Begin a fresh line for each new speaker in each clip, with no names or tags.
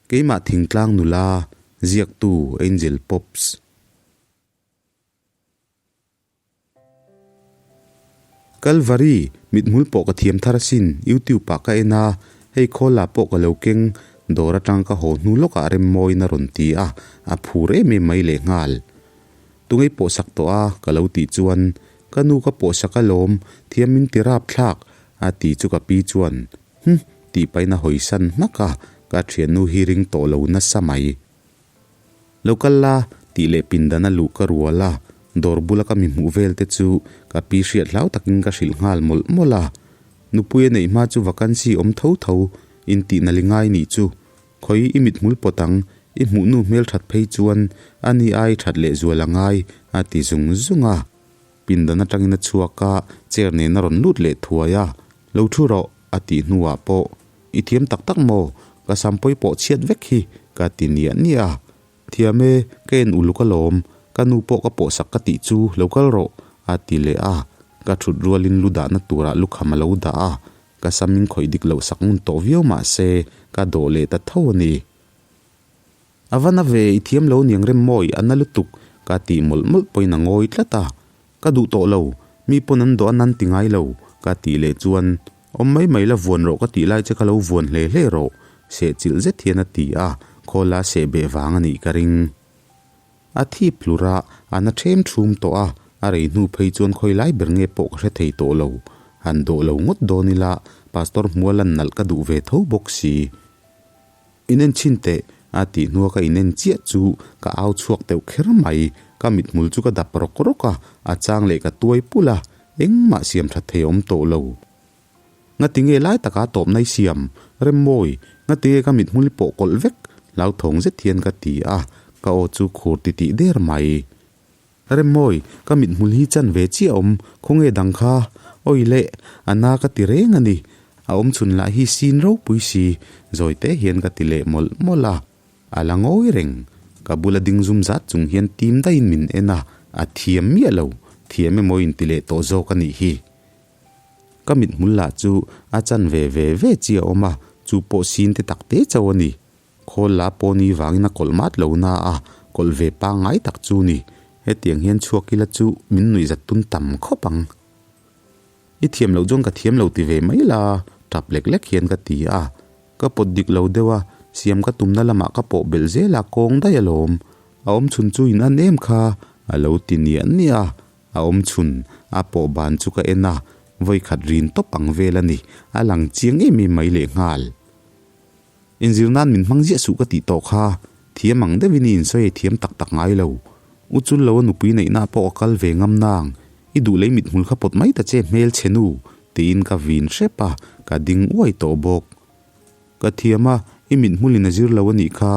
Keimah thingtlang nula, ziaktu Angel Pops. Kalvari, mithmul pawh ka thiam thar asin, YouTube ah ka en a, hei khawl ah pawh ka lo keng, dawr atang ka haw hnu lawkah remmawiin a rawn ti a, a phur em em mai lehnghal. Tungei pawh sak tawh a, ka lo tih chuan, Ka nu ka pawh sak alawm, thiam min ti rapthlak, a ti chu ka pi chuan, Hm, tih pahin a hawisan hmak a, ka thiannu hi ring tawh lo nasa mai. Lo kal la, tih leh pindan a luh ka rual a, dawr bula ka mi hmuh vel te chu ka pi hriat hlau takin ka hrilh nghal mawlh mawlh a. Nupui a neih hma chu vacancy awm tho tho intih nali ngai nih chu. Khawi i mithmul pawt ang, i hmuhnu hmelthat phei chuan a ni ai that leh zual a ngai, a ti zung zung a. Pindan atangin a chhuak a, chair nen a rawn lut leh thuai a, Lo thu rawh, a tih hnuah pawh, I thiam tak tak maw? Ka sam pawi pawh chhiat vek hi, ka ti niah niah a. Thiam e, ka en uluk alawm, ka nu pawh ka pawhsak ka tih chu lo kal rawh, a ti leh a. Ka thut rualin lu dahna turah lukham a lo dah a, ka sam in khawih dik loh sak ngun tawh viau mah se, ka dawh leh ta tho a ni. A va na ve, i thiam lo niang rem mawi, a na lutuk, ka tih mawlh mawlh pawhin a ngawi tlat a. Ka duh tawh lo, mi pawn an dawh a nan ti ngai lo, ka tih leh chuan, Awm mai mai la vuan rawh ka tih lai che kha lo vuan hle hle rawh, seh chilh zet hian a ti a, khawla seh beh vang a nih ka ring. A thip hlur a, a na ṭhem ṭhum tawh a, a rei hnu phei chuan khawi lai ber nge pawh ka hre thei tawh lo. Han dawh lo ngawt dawn ila, Pastor hmua lan nalh ka duh ve tho bawk si. Inen chhin teh, a tih hnua ka inen chiah chu ka au chhuak deuh kher mai. Ka mithmul chu ka dap rawk rawk a, a chang leh ka tuai pulh a, engmah siam that thei a awm tawh lo. Ngati nge lai taka tawp nai siam, Remmawi, ngati nge ka mithmul i pawh kawlh vek? Hlauthawng zet hian ka ti a, ka aw chu khur titih der mai. Remmawi, ka mithmul hi chan ve chiah awm, khawnge dang kha? Awi le, a na ka ti reng a ni. A awm chhun lah hi sin ropui si, zawi te hian ka ti leh mawlh mawlh a. A la ngawi reng. Ka bula ding zum zat chung hian tim daihin min en a, a thiam miah lo, thiam emaw in ti leh tawh zawk a nih hi. Ka mithmul lah chu a chan ve ve ve chiah awm a, chu pawh sin te tak te chauh a ni. Khawl la pawh ni vangin a kawlh mat lo na a, kawlh ve pangngai tak chu ni. Hetiang hian chhuak ila chu min nuih zat tun tam khawp ang. I thiam loh chuan ka thiam lo ti ve mai la, tap lek lek hian ka ti a. Ka pawt dik lo deuh a, siam ka tumna lamah ka pawh belh zel a, kawng daih alawm. A awm chhun chu in an em kha, a lo ti niah niah a. A awm chhun, a pawh ban chu ka en a, vawi khat rin tawp ang vel a ni, a lang chiang em em mai lehnghal. Inzir nan min hmang ziah suh ka tih tawh kha, thiam ang deuhin i insawi ei thiam tak tak ngai lo. U chul lo a nupui neihna pawh ka kal ve ngam nang, i duh lei mithmul kha pawt mai ta che hmel chhe nu, tiin ka vin hrep a, ka ding uai tawh bawk. Ka thiam a, i mithmul in a zir lo a nih kha,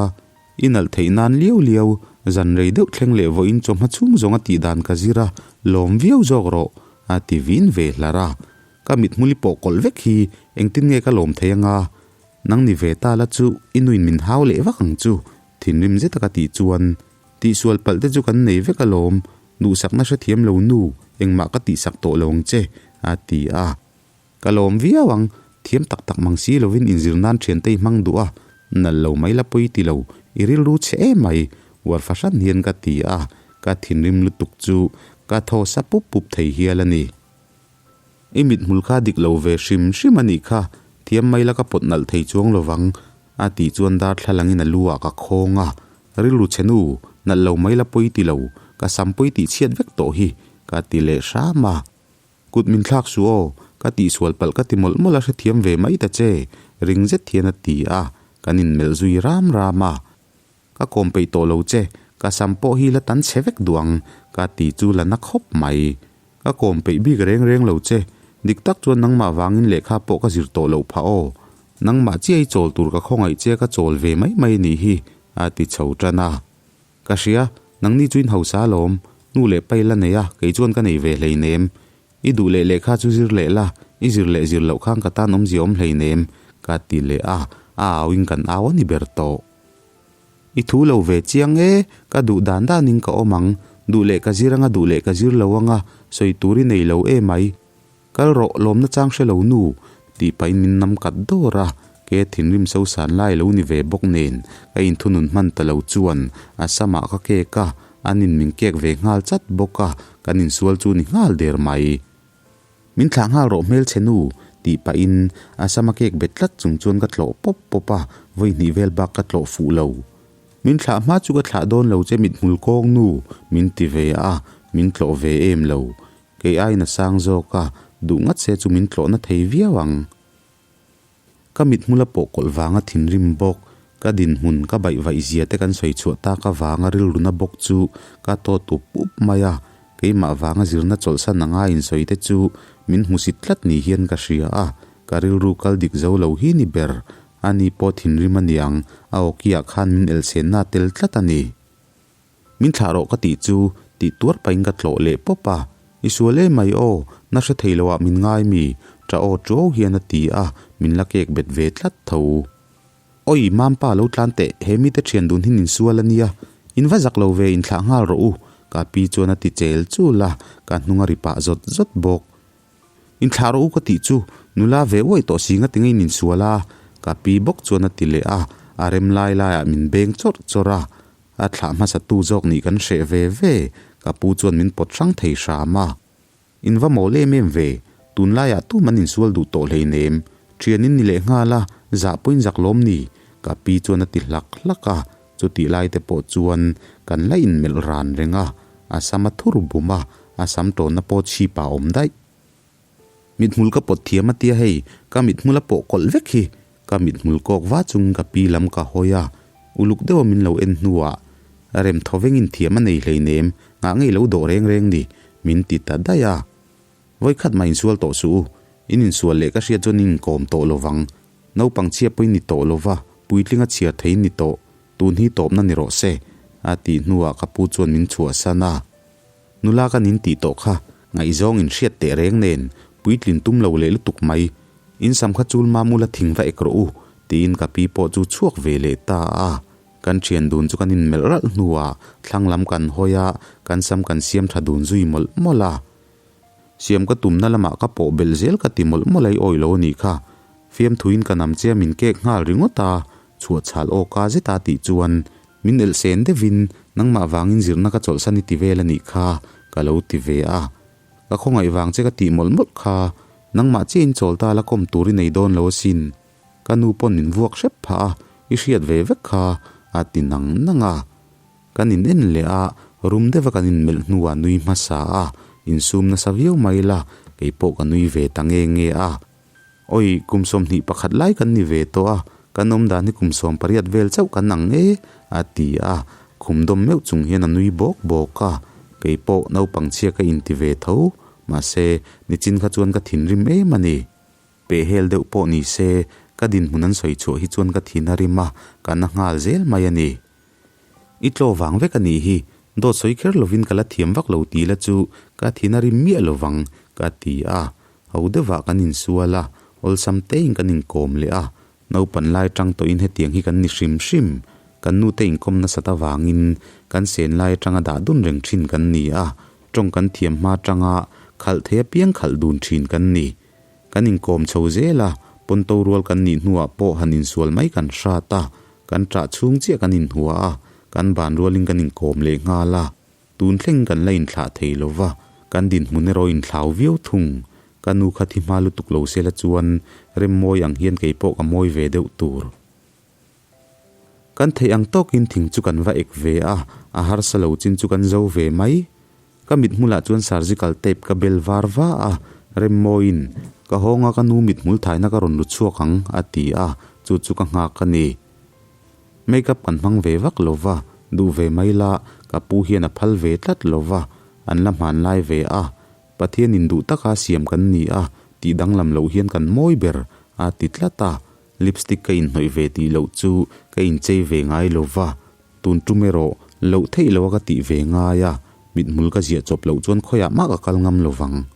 i nalh theih nan liau liau, zan rei deuh thleng leh vawiin chawhma chhung zawng a tih dan ka zir a, lawm viau zawk rawh, a ti vin ve hlar a. Ka mithmul i pawh kawlh vek hi engtin nge ka lawm thei anga? Nang ni ve ta la chu i nuin min hau leh vak ang chu, thinrim zeta ka tih chuan tihsual palh te chu kan nei vek alawm, duhsakna hrethiam lo nu engmah ka tihsak tawh lo ang che, a ti a. Ka lawm viau ang, thiam tak tak mang si lovin inzir nan thiante i hmang duh a, nalh lo mai la pawi ti lo, i rilru chhe em mai, uar fahran hian ka ti a, ka thinrim lutuk chu ka thaw sa pup pup thei hial a ni. I mithmul kha dik lo ve hrim hrim a nih kha, thiam mai la ka pawt nalh thei chuang lo vang, a tih chuan darthlalangin a lu ah ka khawng a, rilru chhe nu, nalh lo mai la pawi ti lo, ka sam pawi tih chhiat vek tawh hi, ka ti leh hram a. Kut min thlak suh aw, ka tihsual palh ka ti mawlh mawlh a hrethiam ve mai ta che, ring zet hian a ti a, kan inmelh zui ram ram a. Ka kawm peih tawh lo che, ka sam pawh hi la tan chhe vek duh ang, ka ti chu la na khawp mai. Ka kawm peih bik reng reng lo che, dik tak chuan nangmah vangin lehkha pawh ka zir tawh loh phah aw. Nangmah chiah i chawl tur ka khawngaih che ka chawl ve mai mai nih hi, a ti chho tan a. Ka hria, nangni chu in hausa alawm, nu leh pa i la nei a, kei chuan ka nei ve hleinem. I duh leh lehkha chu zir leh la, i zir leh zir loh khan ka tan awmzia awm hleinem, ka ti leh a, a auin kan au a ni ber tawh. I thu lo ve chiang e, ka duh dan danin ka awm ang, duh leh ka zir anga duh leh ka zir lo anga, sawi tur i nei lo e mai. Kal rawh, lawmna chang hre lo nu, tih pahin min nam kat dawr a, Ke thinrim sosan lai lo ni ve bawk nen ka inthunun hman ta lo chuan a samah ka kek a, an in min kek ve nghal chat bawk a, kan insual chu ni nghal der mai. Min thlah nghal rawh hmelchhe nu tih pahin a sama kek bet tlat chung chuan ka tlawh pawp pawp a, vawi hnih vel bak ka tlawh fuh lo. Min thlah hma chu ka thlah dawn lo che mithmul kawng nu min ti ve a, min tlawh ve em lo. Kei aiin a sang zawk a, duh ngat se chu min tlawhna thei viau ang. Ka mithmul a pawh kawlh vanga thinrim bawk, ka dinhmun ka baih vaih zia te kan sawi chhuah tak avanga rilruna bawk chu ka tawt up up mai a, keimah vanga zirna chawlhsan anga insawi te chu min hmusit tlat ni hian ka hria a, ka rilru kal dik zo lo hi ni ber, ani pawh thinrim aniang, a awkiah khan min elhsenna a tel tlat a ni. Min thlah rawh ka tih chu tih tuar pahin ka tlawh leh pawp a, I sual em mai aw, na hre thei lo ah min ngai mi, ṭah aw ṭuau hian a ti a, min la kek bet ve tlat tho. Oi, Mampa lo tlan teh, he mite ṭhian dun hi nin sual a nia, in va zak lo ve inthlah nghal rawh u, ka pi chuan a ti chel chul a, ka hnung a ri pah zawt zawt bawk. Inthlah rawh u ka tih chu, nula ve uaih tawh si nga tinge in insual a, ka pi bawk chuan a ti leh a, a rem lai laiah min beng chawrh chawrh a, A thlah hmasa tu zawk nih kan hreh ve ve, ka pu chuan min pawt hrang thei hram a. In va mawl em em ve, tunlaiah tum an insual duh tawh hleinem, thian in ni leh nghal a, zah pawhin zak lawm ni, ka pi chuan a ti hlak hlak a, chutih lai te pawh chuan kan la inmelh ran reng a, a sam a thur bum a, a sam tawnna pawh chhip ah a awm daih. Mithmul ka pawt thiam a tia hei, ka mithmul a pawh kawlh vek hi, ka mithmul kawk va chungin ka pi lam ka hawi a, uluk deuha min lo en hnuah rem thaw vengin thiam a nei hleinem, ngah ngei lo dawh reng reng ni, min ti ta daih a. Vawikhat mah insual tawh suh u, in insual leh ka hriat chuan in inkawm tawh lovang, naupang chhia pawhin ni tawh lova, puitlinga chhiar theiin ni tawh, tun hi tawpna ni rawh se, a tih hnuah ka pu chuan min chhuahsan a. Nula ka nin tih tawh kha ngaihzawng in hriat teh reng nen puitlin tum lo leh lutuk mai. In sam kha chul mam ula thing va ek rawh u tiin ka pi pawh chu chhuak ve leh ta a. Kan thian dun chu kan inmelh ralh hnuah thlang lam kan hawi a, kan sam kan siam tha dun zui mawlh mawlh a. Siam ka tumna lamah ka pawh belh zel ka ti mawlh mawlh a i awi lo a nih kha. Fiamthuin ka nam che a min kek nghal ringawt a, chhuahchhal aw ka zeta tih chuan Min elh sen deuhin nangmah vangin zirna ka chawlhsan i ti vel a nih kha, ka lo ti ve a. Ka khawngaih vang che ka tih mawlh mawlh kha, nangmah chiahin chawl ta la kawm tur i nei dawn lo asin. Ka nu pawn min vuak hrep phah a, i hriat ve vek kha, a ti nang nang a. Kan in en leh a, rum deuha kan inmelh hnuah nui hmasa a, insum nasa viau mai la, kei pawh ka nui ve ta nge nge a. Oi, kum 21 lai kan ni ve tawh a, kan awm dan hi kum 18 vel chauh kan ang e, a ti a, khum dawm meuh chung hian a nui bawk bawk a, kei pawh naupang chhia ka inti ve tho, mahse, nichin kha chuan ka thinrim em a ni. Pehhel deuh pawh ni se, ka dinhmun an sawi chhuah hi chuan ka thin a rim a, ka na nghal zel mai a ni. I tlaw vang vek a nih hi, dawt sawi kher lovin ka la thiam vak lo tih la chu ka thin a rim miah lovang, ka ti a. Ho deuhah kan insual a, awlsam tein kan inkawm leh a, naupan lai tang tawhin hetiang hi kan ni hrim hrim. Kan nute inkawm nasat avangin kan sen lai atanga dah dun reng thin kan ni a, tawng kan thiam hma tanga khalh thei apiang khalh dun thin kan ni. Kan inkawm chho zel a, pawnto rual kan nih hnuah pawh han insual mai kan hrat a, kan ṭah chhung chiah kan inhua a, kan ban rualin kan inkawm leh nghal a. Tun thleng kan la inthlah thei lo va, kan dinhmun erawh inthlau viau thung. Ka nu kha thi hma lutuk lo sela chuan rem mawi ang hian kei pawh ka mawi ve deuh tur. Kan theih ang tawkin thing chu kan va ek ve a, a harsa lo chin chu kan zo ve mai. Ka mithmulah chuan surgical tape ka bel var va a, Remmawiin, Ka hawnga ka nu mithmul thaina ka rawn lut chhuak ang, a ti a, chu chu ka nghak a ni. Makeup kan hmang ve vak lo va, duh ve mai la, ka pu hian a phal ve tlat lo va, an la hmanlai ve a. Pathianin duh taka siam kan ni a, tih danglam loh hian kan mawi ber, a ti tlat a. Lipstick ka inhnawih ve tih loh chu ka inchei ve ngai lo va, tun tum erawh loh theih loh a ka tih ve ngai a, mithmul ka ziah chawp loh chuan khawiah mah ka kal ngam lo vang.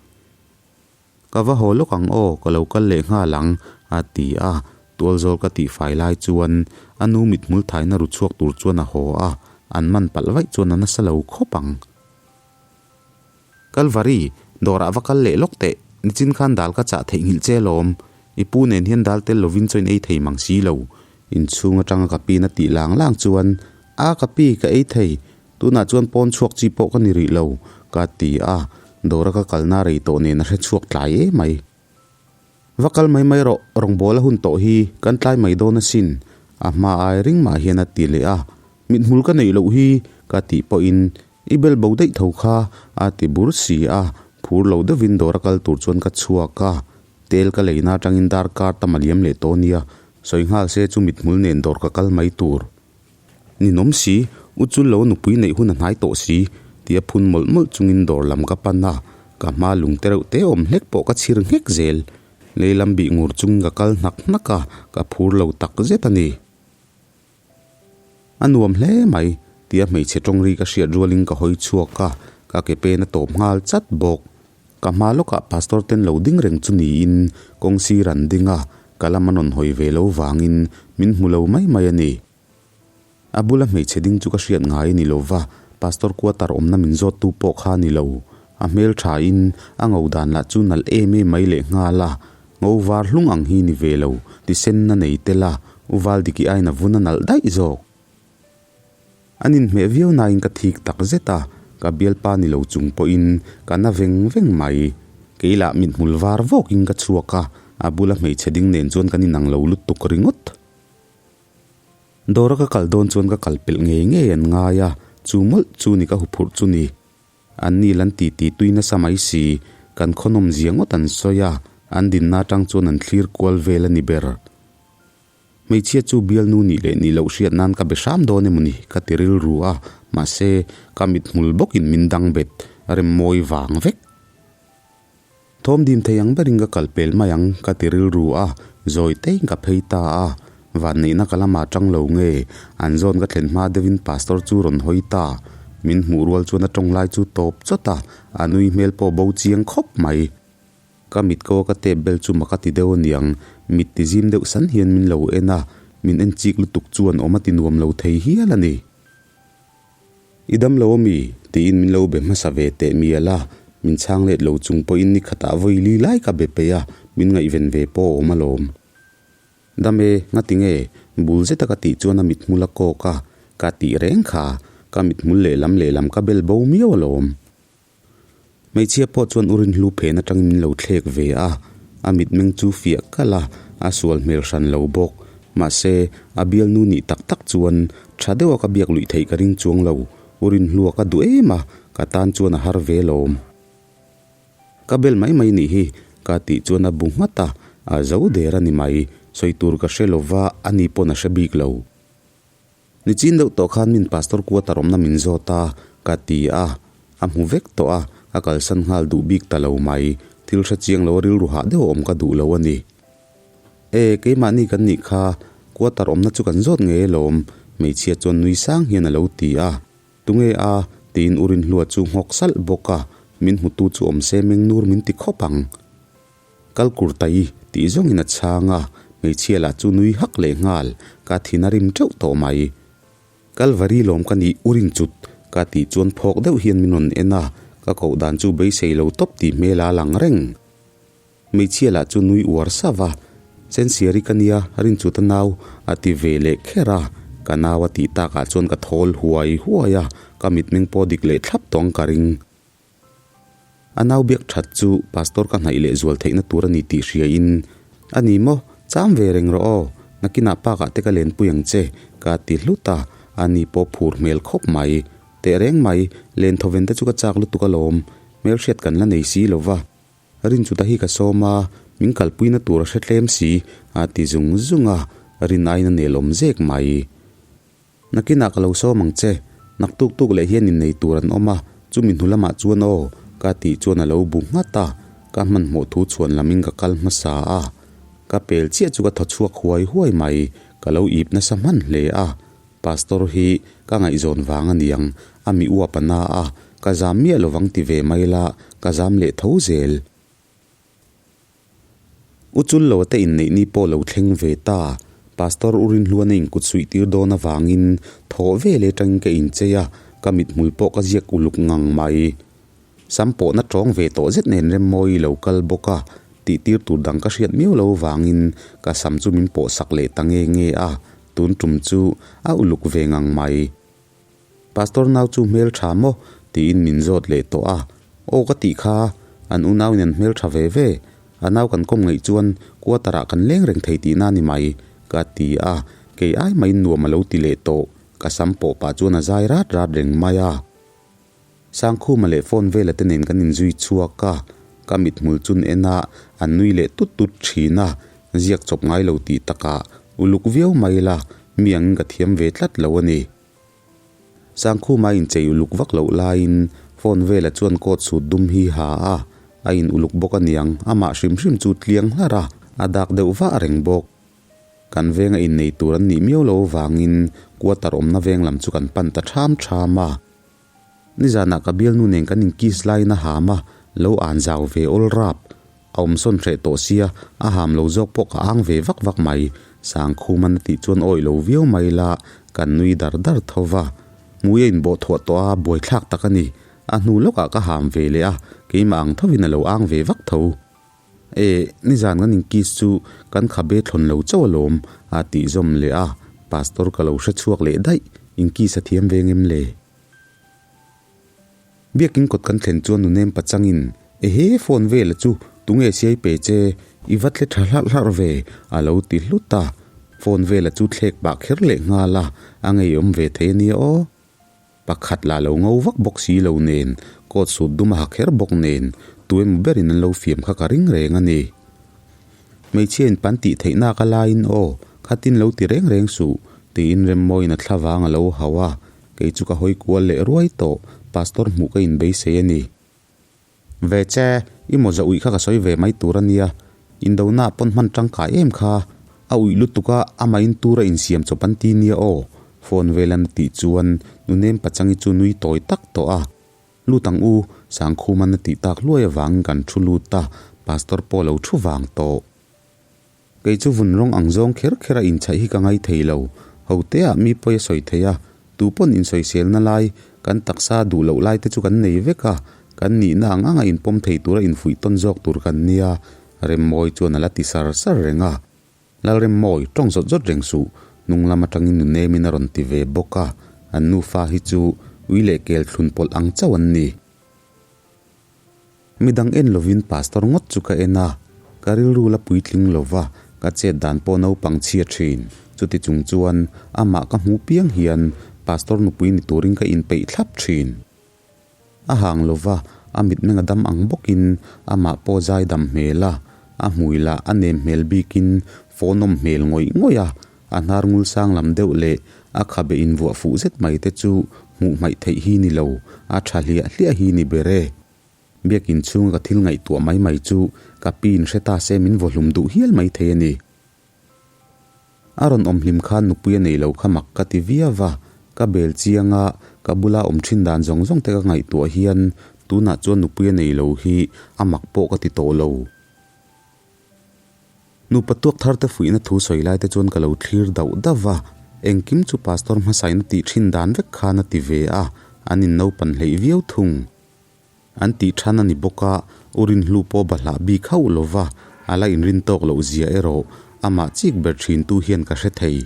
Ka va haw lawk ang aw, ka lo kal leh nghal ang, a ti a, tualzawl ka tih fai lai chuan a nu mithmul thaina ru chhuak tur chuan a haw a, an man palh vaih chuan a nasa lo khawp ang. Kalvari, dawrah va kal leh lawk teh, nichin khan dal ka chah theihnghilh che lawm. I pu nen hian dal tel lovin chaw in ei thei mang si lo. Inchhung atanga ka pi na tih lang lang chuan, A ka pi, ka ei thei. Tunah chuan pawn chhuak chi pawh ka ni rih lo, ka ti a. Dawra ka kalna rei tawh nen a hre chhuak tlai em mai. Va kal mai mai rawh, rawngbâwl a hun tawh hi, kan tlai mai dawn asin, a hma ai ring mah hian a ti leh a. Mithmul ka neih loh hi, ka tih pawhin, I bel bo daih tho kha, a ti bur si a. Phur lo deuhin dawr a kal tur chuan ka chhuak a. Tel ka leina atangin darkar tam a liam leh tawh nia, sawi nghal se chu mithmul nen dawr ka kal mai tur. Ninawm si, u chul lo nupui neih hun a hnai tawh si, tia phun mawlh mawlh chungin dawr lam ka pan a, ka hma lung te reuh te awm hlek pawh ka chhir nghek zel. Lei lam bih ngur chungin ka kal hnak hnak a, ka phur lo tak zet a ni. A nuam hle mai, tia hmeichhe tawng ri ka hriat rualin ka hawi chhuak a, ka ke pen a tawp nghal chat bawk. Ka hma lawkah pastor ten lo ding reng chu niin kawng sir an ding a, ka lam an rawn hawi ve lo vangin min hmu lo mai mai a ni. A bula hmeichhe ding chu ka hriat ngai a ni lo va, pastor quarter awmna min zawttu pawh kha a ni lo. A hmel thain a ngo dan lah chu nalh em em mai leh nghal a, ngo var hlung ang hi ni ve lo, tisenna nei tel a, U Valdiki aiin a vun a nalh daih zawk. An inhmeh viau nain ka thik tak zet a, ka bialpa ni lo chung pawhin ka na veng veng mai. Kei lah mithmul var vawkin ka chhuak a, a bula hmeichhe ding nen chuan kan inang lo lutuk ringawt. Dawra ka kal dawn chuan ka kal pelh ngei ngei an ngai a, chu mawlh chu ni ka huphurh chu ni. An ni lan ti ti tui nasa mai si, kan khawnawm zia ngawt an sawi a, an dinna atang chuan an thlir kual vel a ni ber. Hmeichhia chu bialnu nih leh nih loh hriat nan ka be hram dawn emaw ni ka ti rilru a, mahse, ka mithmul bawkin min dang bet rem mawi vang vek. Thawm dim thei ang berin ka kal pel mai ang ka ti rilru a, zawi tein ka phei ta a, vanneihna ka lamah tang lo nge, an zawn ka thlen hma deuhin pastor chu rawn hawi ta, min hmuh rual chuan a tawng lai chu tawp chawt a, a nui hmel pawh bo chiang khawp mai. Ka mit ko a ka tep bel chu mak a ti deuh aniang, mit ti zim deuh san hian min lo en a, min en chik lutuk chuan awm a ti nuam lo thei hial a ni. I dam lo ami? tiin min lo be hmasa ve teh mial a, min chhang let lo chung pawhin ni khatah vawi li lai ka be peih a, min ngaihven ve pawh a awm alawm. Dam e, ngati nge? Bul zeta ka tih chuan a mithmul a kawk a, ka tih reng kha, ka mithmul lehlam lehlam ka bel bo miau alawm. Hmeichhia pawh chuan u Rinhlu phen atangin min lo thlek ve a, a mitmeng chu fiah kalh a, a sual hmel hran lo bawk. Mahse, a bialnu nih tak tak chuan tha deuha ka biak luih theih ka ring chuang lo, u Rinhlua ka duh em a, ka tan chuan a har ve lawm. Ka bel mai mai nih hi, ka tih chuan a bu nghat a, a zo der a ni mai, sawi tur ka hre lova ani pawn a hre bik lo. Nichin deuh tawh khan min pastor quarter awmna min zawt a, ka ti a. A hmu vek tawh a, ka kalsan nghal duh bik ta lo mai. Thil hre chiang lo a rilru hah deuh a awm ka duh lo a ni. E, keimahni kan nih kha, quarter awmna chu kan zawt ngei alawm, hmeichhia chuan nui sang hian a lo ti a. Tunge a? tiin u Rinhlua chu nghawk salh bawk a, min hmutu chu awm se meng nur min ti khawp ang. Kal kur ta i, tih zawngin a chhang a, hmeichhia lah chu nui hak leh nghal, ka thin a rim teuh tawh mai. Kalvari lawm ka nih u rin chut, ka tih chuan phawk deuh hian min rawn en a, ka koh dan chu beisei lo tawp tih hmel a lang reng. Hmeichhia lah chu nui uar sava, Sensiari ka nia, rin chut a nau, a ti ve leh kher a, ka nau a tih takah chuan ka thawl huai huai a, ka mitmeng pawh dik leh thlap tawng ka ring. A nau biak that chu pastor ka hnaih leh zual theihna tur a ni tih hria in, A ni maw, cham ve reng rawh aw, nakinah park ah te ka lenpui ang che, ka ti hlut a, a ni pawh phur hmel khawp mai. Teh reng mai, len thawven te chu ka chak lutuk alawm, hmelhriat kan la nei si lo va. Rinchuta hi ka sawm a, min kalpuina tur a hre tlem si, a ti zung zung a, rin aiin a nelawm zek mai. Nakinah ka lo sawm ang che, nak tuk tuk leh hian innei tur an awm a, chumi hnu lamah chuan aw, ka tih chuan a lo bu nghat a, ka hmanhmawh thu chhuan lamin ka kal hmasa a. Ka pel chiah chu ka thaw chhuak huai huai mai, ka lo ip nasa hman hle a. Pastor hi ka ngaihzawn vang a niang, a mi uap a na a, ka zam miah lovang ti ve mai la, ka zam leh tho zel. U Chullo te inneih ni pawh lo thleng ve ta. Pastor U Rinhluan a inkut suih tir dawn avangin thawh vel atangin ka inchei a, ka mithmul pawh ka ziak uluk ngang mai. Sam pawhna tawng ve tawh zet nen Remmawii lo kal bawk a, Tih tir tur dang ka hriat miau lo vangin ka sam chu min pawh sak leh ta nge nge a, tun tum chu a uluk ve ngang mai. Pastor nau chu hmel tha maw? tiin min zawt leh tawh a. Aw ka tih kha, an unau in an hmel tha ve ve. A nau kan kawm ngaih chuan quarter ah kan leng reng thei tihna ni mai, ka ti a. Kei ai maiin nuam a lo ti leh tawh. Ka sam pawh pah chuan a zai rat rat reng mai a. Sangkhuma leh phone vela te nen kan inzui chhuak a, ka mithmul chun en a, an nui leh tut tut thin a, ziak chawp ngai lo tih takah uluk viau mai la, mi angin ka thiam ve tlat lo a ni. Sangkhuma inchei uluk vak loh laiin phone vela chuan coat suit dum hi ha a, a in uluk bawk aniang, amah hrim hrim chu tliang hlar a, a dak deuh vah reng bawk. Kan venga innei tur an nih miau lo vangin quarter awmna veng lam chu kan pan ta ṭham ṭham a. Nizanah ka bialnu nen kan inkiss laiin a ham a, lo an zau ve awl rap. A awm sawn hreh tawh sia, a ham lo zawk pawh ka ang ve vak vak mai. Sangkhuman a tih chuan awih lo viau mai la, kan nui dar dar tho va. Hmui a inbawh thuah tawh a, buaithlak tak a ni. A hnu lawkah ka ham ve leh a, keimah ang thovin a lo ang ve vak tho. E, nizan kan inkiss chu kan khabe thlawn lo chauh alawm, a tih zawm leh a, Pastor ka lo hre chhuak leh daih, inkiss a thiam ve ngem le? Biakin kawt kan thlen chuan nunem pachangin, Ehe, phone vela chu tunge siai pe che, i va tle tha hlarh hlarh ve, a lo ti hlut a. Phone vela chu thlek pah kher leh nghal a, a ngeiawm ve thei a nia aw. Pakhat lah lo ngo vak bawk si lo nen, coat suit dum a ha kher bawk nen, tu emaw berin an lo fiam kha ka ring reng a ni. Hmeichhia in pan tih theih nak a laiin aw, khatin lo ti reng reng suh, tiin Remmawiin a thlavang a lo hauh a, kei chu ka hawi kual leh ruai tawh, Pastor hmuh ka inbeisei a ni. Ve che, i mawza uih kha ka sawi ve mai tur a nia, indona pawn hman tangkai em kha, a uih lutuk a, amah in tur a insiam chawp an ti nia aw, phone vel an tih chuan nunem pachangi chu nui tawi tak tawh a. Lut ang u, Sangkhuman a tih tak hluai avangin kan thu lut a, Pastor pawh lo thu vang tawh. Kei chu vun rawng ang zawng kher kher a inchhaih hi ka ngai thei lo. Hote ah mi pawi a sawi thei a, tu pawn insawiselna lai, kan taksa duh loh lai te chu kan nei vek a, kan nihna ang anga inpawm thei tura infuih tawn zawk tur kan nia, Remmawi chuan a la ti sar sar reng a. Lalremmawi, tawng zawt zawt reng suh, hnung lam atangin nu nemin a rawn ti ve bawk a, an nufa hi chu ui leh kel thlun pawlh ang chauh an ni. Midang en lovin pastor ngawt chu ka en a, ka rilru la puitling lova ka chet dan pawh naupang chhia thin. Chuti chung chuan amah ka hmuh piang hian pastor nupui ni turin ka inpeih thlap thin. A hang lova a mitmeng a dam ang bawkin amah pawh zai dam hmel a, a hmui lah a nem hmel bikin fawnawm hmel ngawih ngawih a, a hnar ngul sang lam deuh leh a khabe invuah fuh zet mai te chu hmuh hmaih theih hi ni lo, a tha hliah hliah hi ni ber e. Biakin chhunga ka thil ngaihtuah mai mai chu ka pi in hre ta se min vawhlum duh hial mai thei a ni. A rawn awm hlim khan nupui a nei lo kha mak ka ti viau a, ka bel chiang a, ka bula awm thin dan zawng zawng te ka ngaihtuah hian tunah chuan nupui a nei lo hi a mak pawh ka ti tawh lo. Nupa tuak thar te fuihna thu sawi lai te chuan ka lo thlir dauh dauh a, engkim chu pastor hmasain a tih thin dan vek khan a ti ve a, an in naupan hleih viau thung. An tih than a ni bawk a, u Rinhlu pawh bahlah bik hauh lo va, a la inrin tawk loh zia erawh amah chik ber thin tu hian ka hre thei.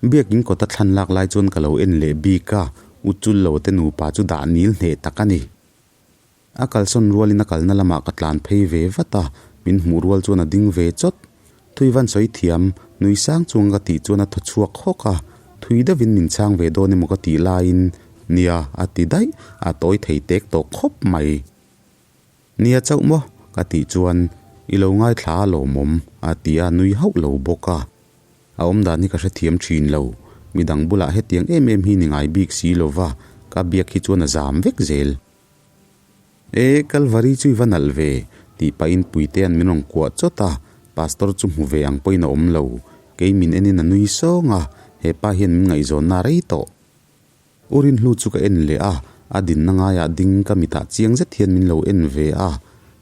Biakin kawta thlan lak lai chuan ka lo en leh bik a, u Chullo te nupa chu dah nil hneh tak a ni. A kalsawn rualin a kalna lamah ka tlan phei ve vat a, min hmuh rual chuan a ding ve chawt. Thui van sawi thiam, nui sang chuang ka tih chuan a thaw chhuak hawk a, thui deuhin min chhang ve dawn emaw ka tih laiin, Nia, a ti daih, a tawi thei tek tawh khawp mai. Nia chauh maw? ka tih chuan, I lo ngaithla a lawmawm, a ti a, nui hauh lo bawk a. A awmdan hi ka hrethiam thin lo, midang bulah hetiang em em hi ni ngai bik si lova, ka biak hi chuan a zam vek zel. E, Kalvari chu i va nalh ve, tih pahin Puitea'n min rawn kuah chawt a, Pastor chu hmu ve ang pawhin a awm lo. Kei min enin a nui sawng a, he pa hian min ngaihzawnna a rei tawh. U Rinhlu chu ka en leh a, a dinna ngaiah ding ka mitah chiang zet hian min lo en ve a,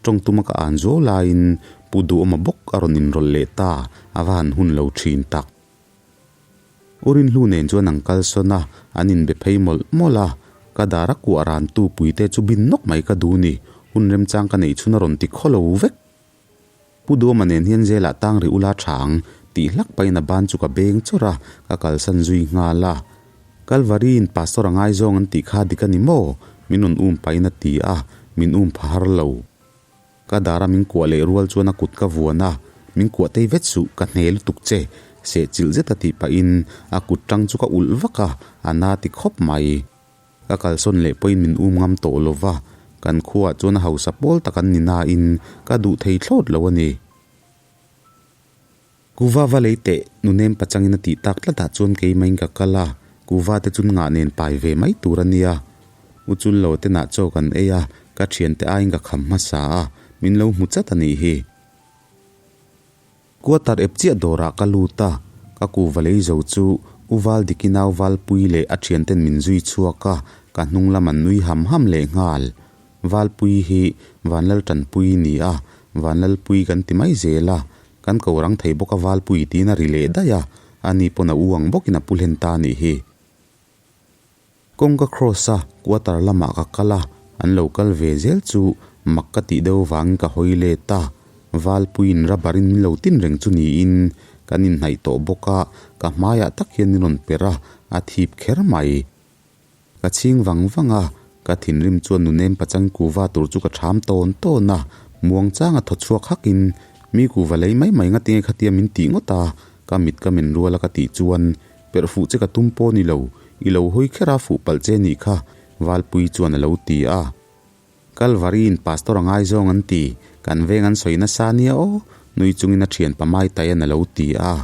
tawng tuma ka an zuau laiin Pu Duhawma bawk a rawn inrawlh leh ta, a va han hun lo thin tak. U Rinhlu nen chuan an kal sawn a, an inbe phei mawlh mawlh a. Ka dar a kuah ran tu puite chu bin nawk mai ka duh ni, hun remchang ka neih chhun a rawn ti khaw lo vek. Pu Duama nen hian zelah tang ri ula tha ang, tih hlak pahin a ban chu ka beng chawrh a, ka kalsan zui nghal a. Kalvari-in Pastor a ngaizawng an tih kha dik a ni maw? Min rawn um pahin a ti a, min um pha har lo. Ka dara min kuah leh rual chuan a kut ka vuan a, Min kuah tei vet suh, ka hne lutuk che, seh chilh zet a tih pahin a kut tang chu ka ulh vak a, a na ti khawp mai. Ka kalsawn leh pawhin min um ngam tawh lo va, kan khuaah chuan a hausa pawl tak an ni nain ka duh thei thlawt lo a ni. Kuva va lei teh, nunem pachangin a tih tak tlatah chuan keimahin ka kal a, kuva te chu ngah nen pai ve mai tur a nia. U Chullo te nah chaw kan ei a, ka thiante aiin ka kham hmasa a, min lo hmu chat a nih hi. Quarter ep chiah dawrah ka lut a, ka kuva lei zo chu U Valdiki nau Valpui leh a thianten min zui chhuak a, ka hnung lam an nui ham ham leh nghal. Valpui hi Vanlaltanpui ni a, Vanlalpui kan ti mai zel a, Kan ko rang thei bawk a Valpui tiin a ri leh daih a, ani pawn a u ang bawkin a pu hlen ta anih hi. Kawng ka cross a, quarter lamah ka kal a, an lo kal ve zel chu mak ka tih deuh vangin ka hawi let a, Valpuiin rubber in min lo tin reng chu niin kan inhnaih tawh bawk a, ka hmaiah tak hian min rawn per a, a thip kher mai. Ka chhing vang vang a, ka thinrim chuan nunem pachang kuva tur chu ka ṭham tawn tawn a, muangchanga thaw chhuak hakin, Mi kuva lei mai mai ngatinge khatia min tih ngawt a, ka mit ka men rual a ka tih chuan, Perh fuh che ka tum pawh ni lo, i lo hawi kher a fuh palh che nih kha, Valpui chuan a lo ti a. Kalvari-in Pastor a ngaizawng an ti, kan veng an sawi nasa nia aw, nui chungin a ṭhianpa Maitaian a lo ti a.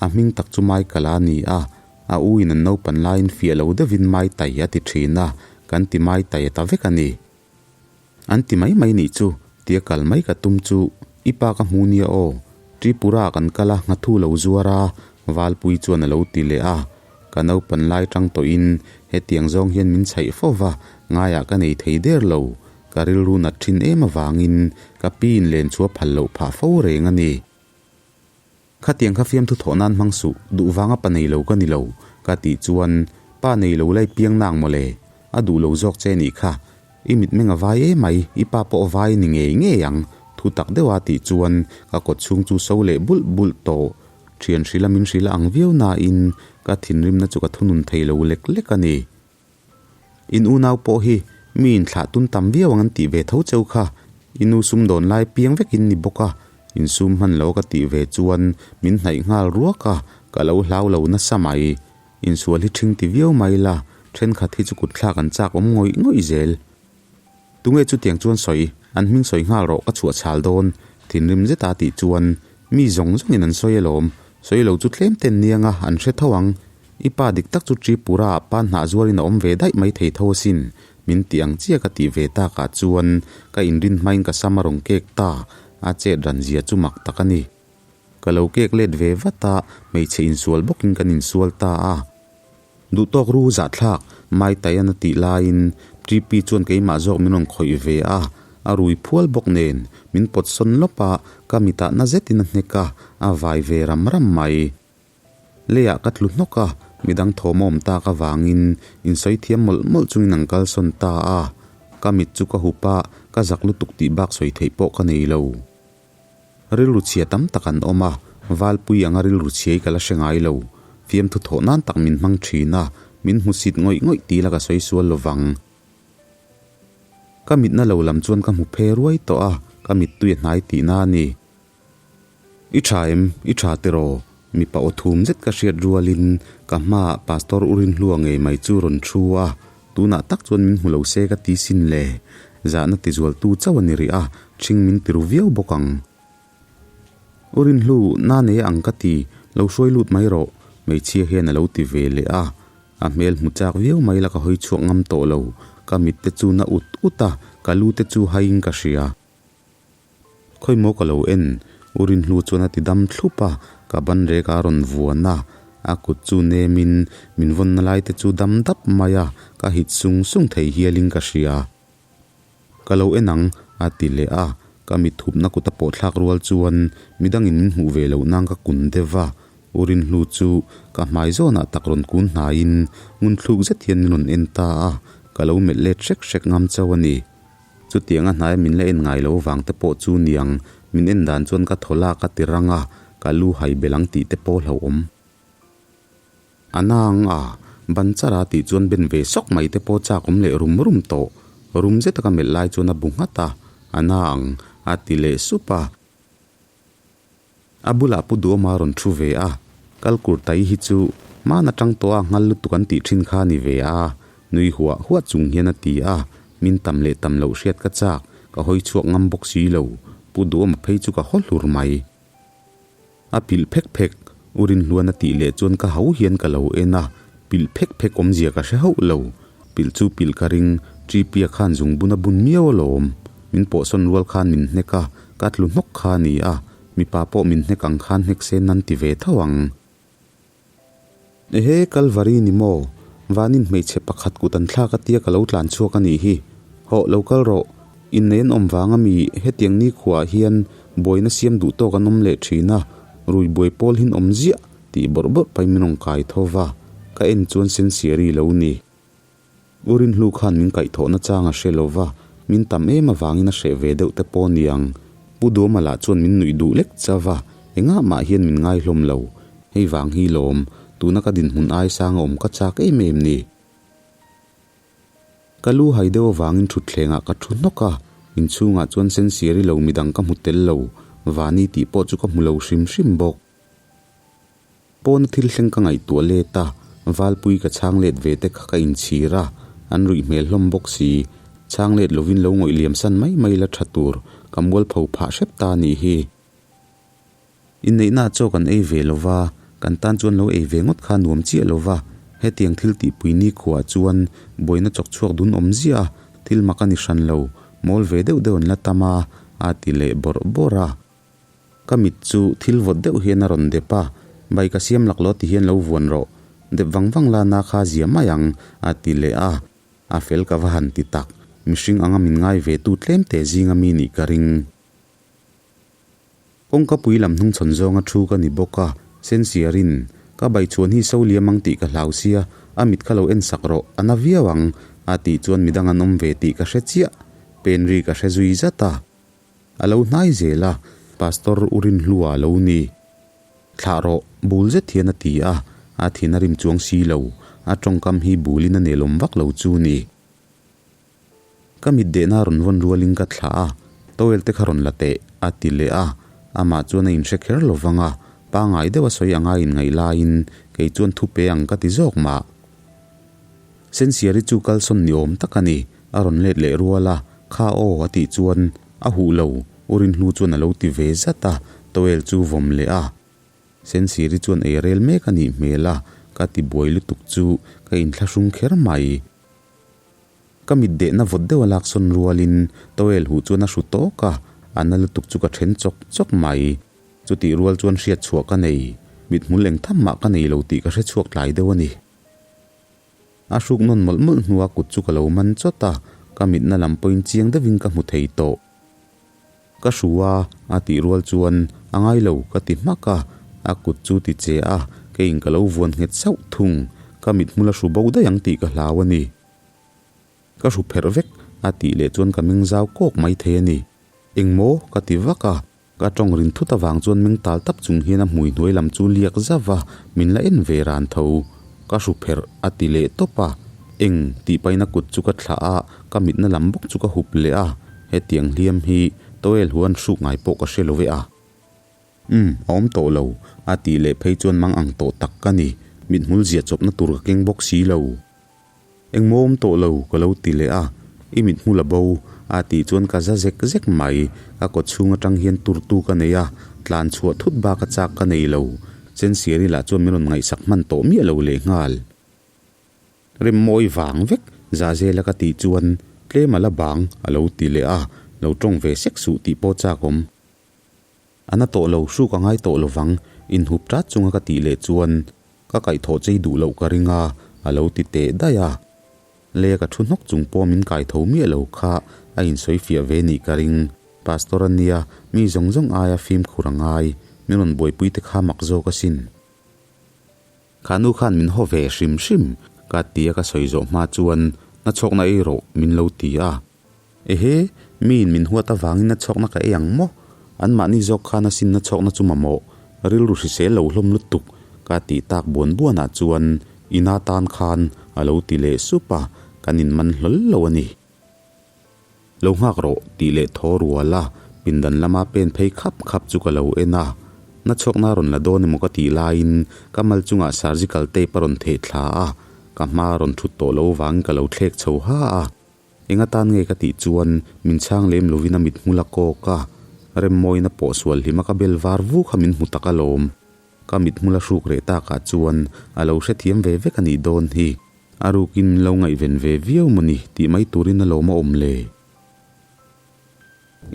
A hming tak chu Michael a ni a, a u in an naupan laiin fiah lo deuhin Maitai a ti thin a, kan ti Maitai a ta vek a ni. An ti mai mai nih chu, tia kal mai ka tum chu, i pa ka hmu nia aw, Tripura ah kan kal a, nghathu lo zuar a, Valpui chuan a lo ti leh a. Ka naupan lai tang tawhin hetiang zawng hian min chhaih fo va, ngaiah ka nei thei der lo, ka rilru nat thin em avangin ka pi in len chhuah phal loh phah fo reng a ni. Khatiang kha fiamthu thawh nan hmang suh, duh vanga pa nei lo ka ni lo, ka tih chuan, Pa nei lo lai piang nang mawle, a duh lo zawk che nih kha, i mitmeng a vai em mai, i pa pawh a vai ni ngei ngei ang, thu tak deuha tih chuan ka kawt chhung chu so leh bulh bulh tawh. Thian hrila min hrila ang viau nain ka thinrimna chu ka thunun thei lo lek lek a ni. In unau pawh hi mi inthlah tun tam viau ang an tih ve tho cheu kha, i nu sum dawn lai piang vek in ni bawk a, in sum hman lo ka tih ve chuan min hnaih nghal ruak a, ka lo hlau lo nasa mai. Insual hi ṭhing ti viau mai la, ṭhenkhat hi chu kutthlak an chak awm ngawih ngawih zel. Tunge chutiang chuan sawi, an hming sawi nghal rawh ka chhuah chhal dawn, thinrim zeta tih chuan mi zawng zawngin an sawi alawm, sawi lo chu tlem ten niang a, an hre tho ang. I pa dik tak chu Tripura ah pa hnah zuarin a awm ve daih mai thei tho asin, min tih ang chiah ka tih ve takah chuan ka inrin hmain ka sam a rawn kek ta, a chet ran zia chu mak tak a ni. Ka lo kek let ve vat a, hmeichhe insual bawkin kan insual ta a. Duhtawk ru zahthlak, Maitaian a tih laiin TP chuan keimah zawk min rawn khawih ve a, a rui phual bawk nen min pawt sawn lawp a, ka mitah na zetin a hnek a, a vai ve ram ram mai. Leiah ka tlu hnawk a, midang thawm a awm tak avangin insawi thiam mawlh mawlh chungin an kalsawn ta a, ka mit chu ka hup a, ka zak lutuk tih bak sawi theih pawh ka nei lo. Rilru chhia tam tak an awm a, Valpui anga rilru chhiai ka la hre ngai lo. Fiamthu thawh nan tak min hmang thin a, min hmusit ngawih ngawih ti la ka sawi sual lo vang. Ka mitna lo lam chuan ka hmu phe ruai tawh a, ka mittui a hnai tihna a ni. I tha em? I tha tiraw? Mipa aw thum zet ka hriat rualin ka hmaah Pastor U Rinhlua ngei mai chu rawn thu a, tunah tak chuan min hmu lo se ka ti sin le. Zahna tizualtu chauh a ni rih a, ṭhing min ti ru viau bawk ang. U Rinhlu, na nei ang ka ti, lo hruai lut mai rawh, hmeichhia hian a lo ti ve leh a. A hmel hmu chak viau mai la ka hawi chhuak ngam tawh lo, ka mit te chu na ut ut a, ka lu te chu haiin ka hria. Khawimaw ka lo en, U Rinhlu chuan a ti dam thlup a, ka ban rek a rawn vuan a, a kut chu nemin min vawnna lai te chu dam dap mai a, ka hit sung sung thei hialin ka hria. Ka lo en ang, a ti leh a, ka mit thupna kut a pawh thlak rual chuan midangin min hmuh ve loh nan ka kun deuh va, U Rinhlu chu ka hmai zawnah tak rawn kun hnaiin ngunthluk zet hian min rawn en ta a, ka lo melh let hrek hrek ngam chauh a ni. Chutianga hnaia min la en ngai lo vang te pawh chu niang, min en dan chuan ka thaw lak a ti rang a, ka lu hai belh ang tih te pawh hlauhawm. A na ang a, ban char a tih chuan ben ve sawk mai te pawh chak awm leh rum rum tawh. Rum zeta ka melh lai chuan a bu nghat a, a na ang a ti leh sup a. A bulah Pu Duama rawn thu ve a, kal kur tai hi chu hmaan atang tawh a nghal lutuk an tih thin kha a ni ve a, nui huah huah chung hian a ti a, min tam leh tam loh hriat ka chak, ka hawi chhuak ngam bawk si lo, Pu Duama phei chu ka haw hlur mai. A pilh phek phek, U Rinhluan a tih leh chuan ka hau hian ka lo en a, pilh phek phek awmzia ka hre hauh lo, pilh chu pilh ka ring, Ṭipia khan zungbun a bun miau alawm, min pawhsawn rual khan min hnek a, ka tlu hnawk kha a ni a, mipa pawh min hnek ang khan hnek se nan ti ve tho ang. Ehe, Kalvari ni maw? Vanin hmeichhe pakhat kut an thlak atia ka lo tlan chhuak a nih hi. Hawh, lo kal rawh. Innei an awm vang ami hetiang nikhuaah hian buaina siam duh tawk an awm leh thin a, rui buai pawl hin awm ziah tih bawrh bawrh pahin min rawn kai tho va, ka en chuan sensiari lo ni. U Rinhlu khan min kaihthawhna chang a hre lo va, min tam em avangin a hreh ve deuh te pawh niang. Pu Duama lah chuan min nuih duh lek chauh va, engah mah hian min ngaihlawm lo. Hei vang hi lawm, tuna ka dinhmun ai sang a awm ka chak em em ni. Ka lu hai deuh avangin thutthlengah ka thu hnawk a, inchhungah chuan sensiari lo midang ka hmu tel lo, Vani tih pawh chu ka hmu lo hrim hrim bawk. Pawna thil thleng ka ngaihtuah let a, Valpui ka chhang let ve te kha ka inchhir a, an ruih hmel hlawm bawk si. Chhang let lovin lo ngawih liam san mai mai la tha tur, ka mualpho phah hrep ta a nih hi. Inneihna chaw kan ei ve lova, kan tan chuan lo ei ve ngawt kha nuam chiah lova, hetiang thil tihpui nikhuaah chuan buaina chawk chhuak dun awm ziah a, thil mak a ni hran lo, mawl ve deuh deuh an la tam a, a ti leh bawrh bawrh a. Ka mit chu thil vawt deuh hian a rawn dep a, Bai ka siam laklawh ti hian lo vuan rawh, dep vang vang la na kha zia mai ang, a ti leh a. A fel ka va han ti tak, mihring anga min ngai ve tu tlem te zinga mi nih ka ring. Kawngka pui lam hnungchhawn zawnga thu ka ni bawk a, Sensiarin, Ka bai chhuan hi so liam ang tih ka hlau sia, a mit kha lo en sak rawh, a na viau ang, a tih chuan midang an awm ve tih ka hre chiah. Pen ri ka hre zui zat a. A lo hnai zel a, Pastor U Rinhlua a lo ni. Thlah rawh, bul zet hian a ti a, a thin a rim chuang si lo, a tawngkam hi bulin a nelawm vak lo chu ni. Ka mit dehna rawn vawn rualin ka thlah a, towel te kha rawn la teh, a ti leh a, amah chuan a inhre kher lo vang a, pangngai deuh a sawi anga inngaih laiin kei chuan thu pe ang ka ti zawk mah. Sensiari chu kalsawn ni awm tak a ni, a rawn let leh rual a, Kha aw a tih chuan a huh lo, U Rinhlu chuan a lo ti ve zat a, towel chu vawm leh a. Sensiri chuan ei rel mek a nih hmel a, ka ti buai lutuk chu ka inthlahrung kher mai. Ka mit dehna vawt deuh a laksawn rualin towel huh chuan a hru tawk a, a na lutuk chu ka then chawk chawk mai. Chutih rual chuan hriatchhuah ka nei, mithmul engtham mah ka nei lo tih ka hrechhuak tlai deuh a ni. A hruk nawn mawlh mawlh hnua kut chu ka lo man chawt a, ka mitna lam pawhin chiang deuhin ka hmu thei tawh. Ka hru a, a tih rual chuan a ngai lo ka ti hmak a, a kut chu ti che a, keiin ka lo vuan nghet sauh thung, ka mithmul a hru bo daih ang tih ka hlau a ni. Ka hru pherh vek, a tih leh chuan ka meng zau kawk mai thei a ni. Engmaw? ka ti vak a, Ka tawng rin thut avang chuan meng tal tap chung hian a hmui hnuai lam chu liak zauh a, min la en ve ran tho. Ka hru pherh a ti leh tawp a, eng tih paina kut chu ka thlah a, ka mitna lam bawk chu ka hup leh a, hetiang hliam hi towel huan hruk ngai pawh ka hre lo ve a. Umm, a awm tawh lo, a tih leh phei chuan mang ang tawh tak ka ni, mithmul ziah chawpna tur ka keng bawk si lo. Engmaw awm tawh lo ka lo ti leh a, i mithmul a bo a tih chuan ka za zek zek mai, ka kawt chhung atang hian turtu ka nei a, tlan chhuah thut bak a chak ka nei lo, Sensiari lah chuan min rawn ngaihsak hman tawh miah lo leh nghal. Remmawi vang vek Zahzela ka tih chuan tlem a la bang a lo ti leh a, lo tawng ve sek suh tih pawh chak awm. A na tawh lo, hruk a ngai tawh lovang, inhup tat chunga ka tih leh chuan ka kaihthawh chei duh loh ka ring a, a lo ti teh daih a. Le ka thu hnawk chung pawh min kaitho miah lo kha a insawi fiah ve nih ka ring. Pastor a nia, mi zawng zawng aia fimkhur a ngai, min rawn buaipui te kha mak zawk asin. Kha nu khan min haw ve hrim hrim, ka ti a ka sawi zawh hma chuan nachhawkna ei rawh min lo ti a. Ehe, miin min huat avangin na chhawkna ka ei ang maw? Anmahni zawk khan a sinna chhawkna chu mamawh, rilru hrisel lo hlawm lutuk ka tih tak buan buanah chuan ina tan khan a lo ti leh sup a, kan inman hlawl lo a ni. Lo nghak rawh tih leh thaw rual a, pindan lama pen phei khap khap chu ka lo en a. Na chhawkna rawn la dawn emaw ka tih laiin ka mal chungah surgical tape a rawn theh thla a, ka hma a rawn thut tawh lo vangin ka lo thlek chho ha a. Eng atan nge ka tih chuan min chhang lem lovin a mithmul a kawk a, Remmawina pawh sual hlima ka bel var vu kha min hmu tak alawm. Ka mithmul a hruk reh takah chuan a lo hrethiam ve vek a nih dawn hi. A rukin min lo ngaihven ve viau mawni tih mai turin alawm a awm le.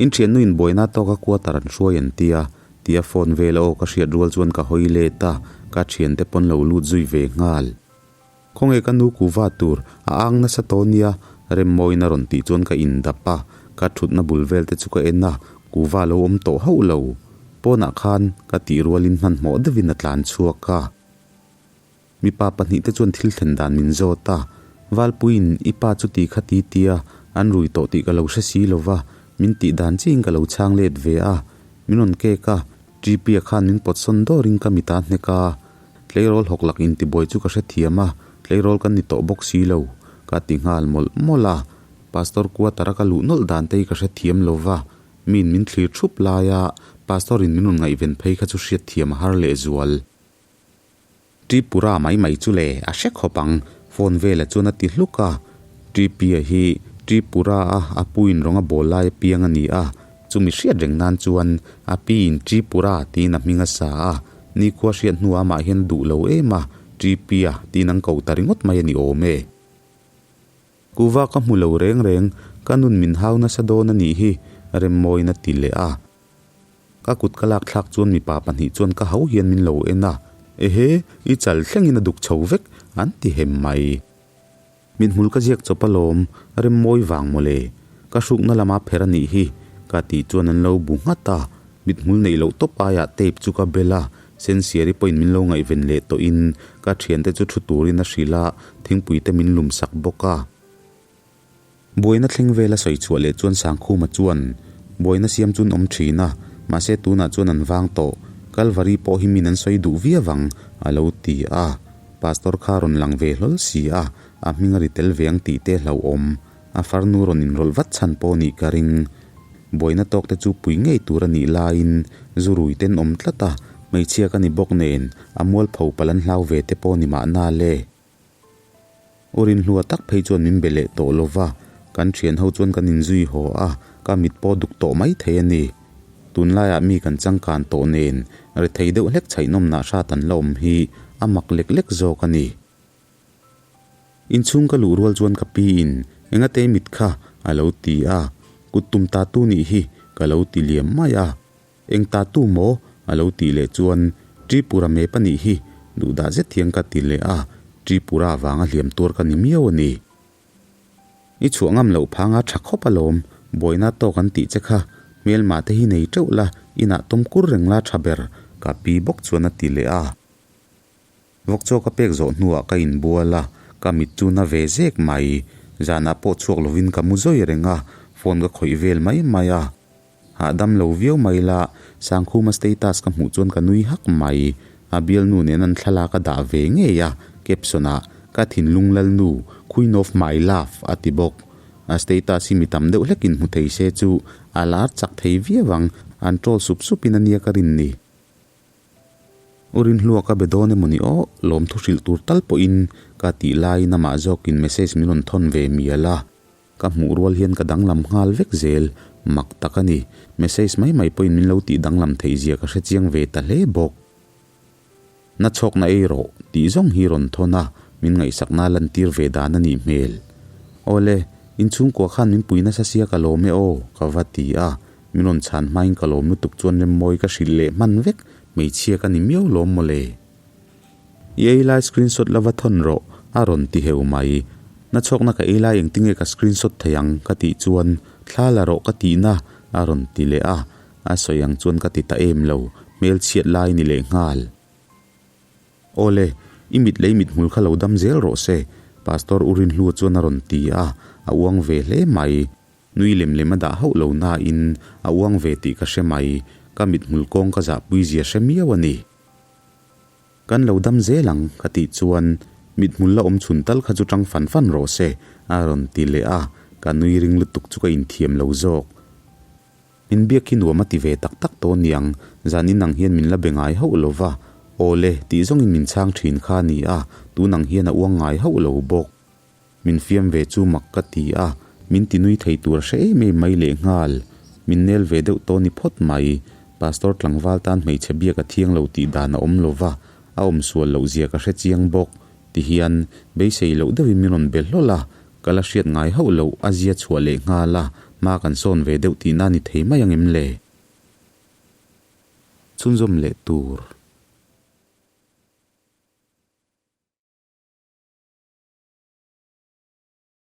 In thiannu in buaina tawka quarter an hruai an tia, tia phone vel a aw ka hriat rual chuan ka hawi let a, ka thiante pawn lo lut zui ve nghal. Khawnge ka nu kuva tur a ang nasa tawh nia, Remmawiin a rawn tih chuan ka indap a, ka thutna bul vel te chu ka en a, kuva lo awm tawh hauh lo. Pawnah khan ka tih rualin hmanhmawh deuhin a tlan chhuak a. Mipa pahnihte chuan thil thlen dan min zawt a, Valpuiin i pa chu ti kha ti tia an rui tawh tih ka lo hre si lo va, min tih dan chiin ka lo chhang let ve a, min rawn kek a, Ṭipia khan min pawt sawn dawrin ka mit a hnek a, tleirawl hawk lak intibuai chu ka hrethiam a, tleirawl kan ni tawh bawk si lo, ka ti nghal mawlh mawlh a, Pastor quarter a ka luh nawlh dan te hi ka hrethiam lo va, miin min thlir thup laia Pastor in min rawn ngaihven phei kha chu hriatthiam a har lehzual. Tripura mai mai chu le, a hre khawp ang, phone velah chuan a ti hluk a. Tripia hi Tripura a a puin rawng a bawl lai apiang a ni a, chumi hriat reng nan chuan a piin Tripura tiin a hming a sa a, nikhua hriat hnuah amah hian a duh lo em a, Tripia tiin an ko ta ringawt mai a ni awm e. Kuva ka hmu lo reng reng, ka nun min hau nasa dawn a nih hi, Remmawiin a ti leh a. Ka kut ka lak thlak chuan mipa pahnih chuan ka hau hian min lo en a, Ehe, i chal thlengin a duk chho vek, an ti hem mai. Mithmul ka ziak chawp alawm, Remmawi vang mawle. Ka hrukna lama pher a nih hi, ka tih chuan an lo bu nghat a. Mithmul neih loh tawp aiah tape chu ka bel a, Sensiari pawhin min lo ngaihven leh tawhin ka thiante chu thu turin a hrilh a, thingpui te min lum sak bawk a. Buaina thleng vel a sawi chhuah leh chuan Sangkhuma chuan buaina siam chu an awm thin a, mahse tunah chuan an vang tawh. Kalvari pawh hi min an sawi duh viau ang, a lo ti a. Pastor kha rawn lang ve hlawl si a, a hming a ri tel ve ang tih te hlauhawm. A farnu rawn inrawlh vat chhan pawh nih ka ring. Buaina tawk te chu pui ngei tur a nih laiin zu rui ten awm tlat a, hmeichhia ka ni bawk nen a mualpho palh an hlau ve te pawh ni mahna le. U Rinhlua tak phei chuan min be leh tawh lo va, kan thian ho chuan kan inzui haw a, ka mit pawh duk tawh mai thei a ni. Tunlaiah mi kan changkan tawh nen rethei deuh hlek chhaihnawmnah hrat an la awm hi a mak lek lek zawk a ni. Inchhung ka luh rual chuan ka pi in engate mit kha a lo ti a, kut tum ta tu nih hi ka lo ti liam mai a. Eng ta tu maw? a lo tih leh chuan Tripura map a nih hi duh dah zet hian ka ti leh a, Tripura vanga hliam tuar ka ni miau a ni. I chhuah ngam loh phanga tha khawp alawm, buaina tawk an tih che kha, hmelma te hi nei teuh la, inah tawm kur reng la tha ber, ka pi bawk chuan a ti leh a. Vawk chaw ka pek zawh hnuah ka inbual a, ka mit chu na ve zek mai. Zanah pawh chhuak lovin ka mu zawi reng a, phone ka khawih vel mai mai a. Hahdam lo viau mai la, Sangkhuma status ka hmuh chuan ka nui hak mai. A bialnu nen an thlalak a dah ve ngei a, caption ah, Ka thinlung lalnu, Queen of my love a ti bawk. A status hi mi tam deuh hlekin hmu thei se chu a lar chak thei viau ang, an troll sup supin a nia ka rin ni. U Rinhlua ka be dawn emaw ni aw, lawmthu hrilh tur tal pawhin ka tih laiin amah zawkin message min rawn thawn ve mial a, ka hmuh rual hian ka danglam nghal vek zel, mak tak a ni. Message mai mai pawhin min lo tih danglam theih zia ka hrechiang ve ta hle bawk. Na chhawkna ei rawh tih zawng hi rawn thawn a, min ngaihsakna lantir ve dan a nih hmel. Awle, inchhungkua khan min pui nasa sia ka lawm e aw, ka va ti a, Min rawn chhan hmain ka lawm lutuk chuan Remmawi ka hrilh leh hman vek, hmeichhia ka ni miau lawm mawle. I ei lai screenshot la va thawn rawh, a rawn ti heu mai. Na chhawkna ka ei lai engtinge ka screenshot thei ang ka tih chuan thla la rawh ka tihna a rawn ti leh a, a sawi ang chuan ka ti ta em lo, hmelchhiat lai ni leh nghal. Awle, i mit leh i mithmul kha lo dam zel rawh se, Pastor U Rinhlua chuan a rawn ti a, a uang ve hle mai. Nui lem lem a dah hauh lo nain a uang ve tih ka hre mai, ka mithmul kawng ka zahpui zia hre miau a ni. Kan lo dam zel ang ka tih chuan mithmul la awm chhun tal kha chu tang fan fan rawh se a rawn ti leh a, ka nui ring lutuk chu ka inthiam lo zawk. Min biak hi nuam a ti ve tak tak tawh niang, zan in ang hian min la be ngai hauh lo va, aw le tih zawngin min chhang thin kha a ni a, tun ang hian a uang ngai hauh lo bawk. Min fiam ve chu mak ka ti a, min ti nui thei tur a hre em em mai lehnghal. Min nel ve deuh tawh ni phawt mai. Pastor tlangval tan hmeichhe biak a thiang lo tih dan a awm lo va, a awm sual loh zia ka hre chiang bawk. Ti hian beisei loh deuhin min rawn be hlawl a, ka la hriat ngai hauh loh a zia chhuah lehnghal a, hma kan sawn ve deuh tihna ni thei mai ang em le? Chhunzawm leh tur.